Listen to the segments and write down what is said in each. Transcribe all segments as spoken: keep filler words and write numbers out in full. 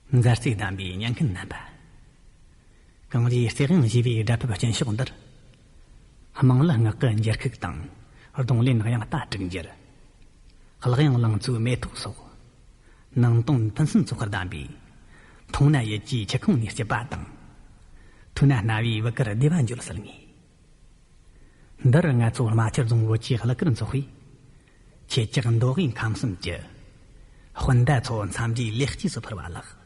མཛའ་བརྩེ་ལྡན་པའི་ཉན་མཁན་རྣམ་པ། གངས་རིའི་རྩེ་དབྱིངས་ཞེས་པའི་སྒྲ་ཕབ་སྐྱིན་ཤོག་འདིར། དམངས་གླུ་ངག་གི་འགྱུར་ཁུག་དང་། རྡུང་ལེན་དབྱངས་རྟ་དྲུག་འགྱུར། ལག་གཡང་ལང་ཚོའི་མེ་ཏོག་སོགས། ནང་དོན་ཕུན་སུམ་ཚོགས་པར་ལྡན་པའི། མཐོང་ན་ཡིད་ཀྱི་ཁྱི་ཁུང་ནས་སྐྱིད་པ་དང་། ཐོས་ན་རྣ་བའི་བུ་གར་བདེ་བ་འབྱོར་སྲིད་ངེས། འདིར་ང་ཚོ་རྨ་ཆུ་རྫོང་བོད་ཀྱི་གླུ་གར་ཚོགས་པས། ཁྱེད་ཅག་མདོ་དབུས་ཁམས་གསུམ་གྱི། སྤུན་ཟླ་ཚོ་འཚམས་འདྲིའི་ལེགས་སྐྱེས་སུ་ཕུལ་བ་ལགས།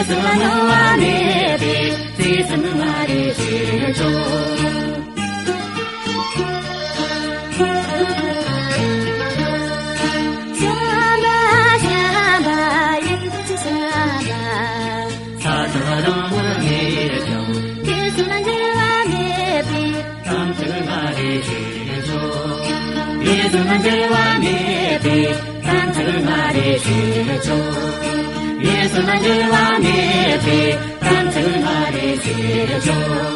སུ་ལ་སྣང་བ་མེད་པའི་བརྩེ་སེམས་མངའ་རིས་ཞེས་བྱ། བྱམས་པ་བྱམས་པ་ཡིན་ཅི་བྱམས་པ། ས་དང་རང་དབང་མེད་ཀྱང་། དུས་གསུམ་ལ་འགྱུར་བ་མེད་པའི། དམ་ཚིག་མངའ་རིས་ཞེས་བྱ། དུས་གསུམ་ལ་འགྱུར་བ་མེད་པའི། དམ་ཚིག་མངའ་རིས་ཞེས་བྱ། དུས་གསུམ་ལ་འགྱུར་བ་མེད་པའི། དམ་ཚིག་མངའ་རིས་ཞེས་བྱ།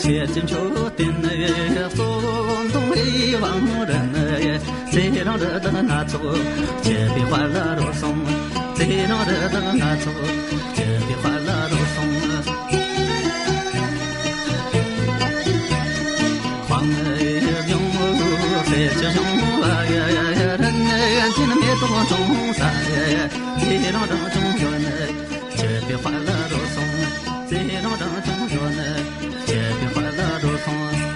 ཤེར་ཕྱིན་མཆོད་རྟེན་གཙོ་འཛིན་དབང་རིན། ཚེ་རིང་རི་དྭགས་སྣ་ཚོགས་སྤྱད་པའི་དཔལ་རོལ་སོང་། ཚེ་རིང་རི་དྭགས་སྣ་ཚོགས་སྤྱད་པའི་དཔལ་རོལ་སོང་། དཔལ་ལྗོངས་སེར་སྐྱ་གཞོང་བ་ཡི། རིན་ཆེན་མེ་ཏོག་འབྱུང་ས་ཡི། ཚེ་རིང་རང་བྱུང་ཡོད་ནི། སྤྱད་པའི་དཔལ་རོལ་སོང་། ཚེ་རིང་རང་བྱུང་ཡོད་ནི། སྤྱད་པའི་དཔལ་རོལ་སོང་།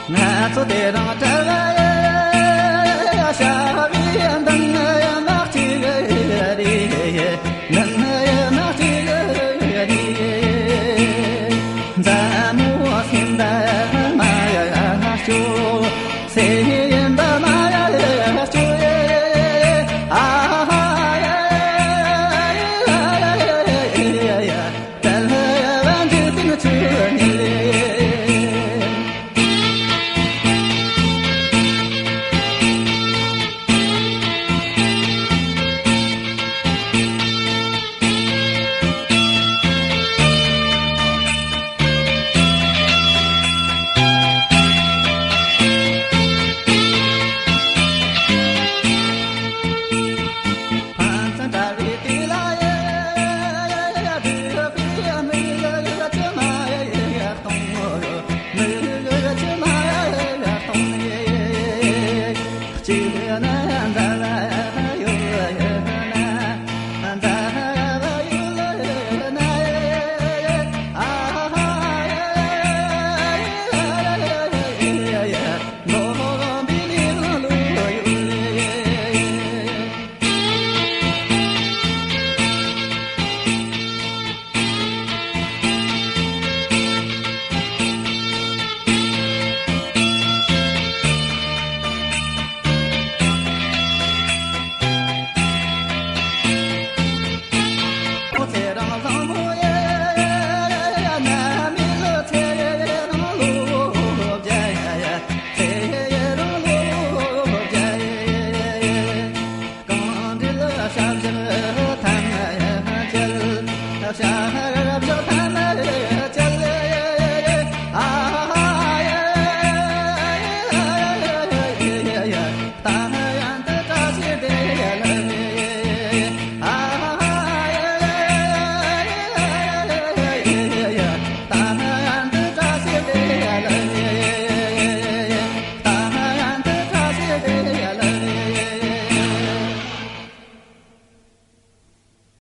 ང་ཚོ་དེ་རིང་བྲལ་བའི་ཞབས་པའི་མདུན་ནས་མ་གཅིག་རེད། མདུན་ནས་མ་གཅིག་རེད། མཛའ་མོ་སེམས་པ་མ་ཡ་སྐྱོ། སེམས།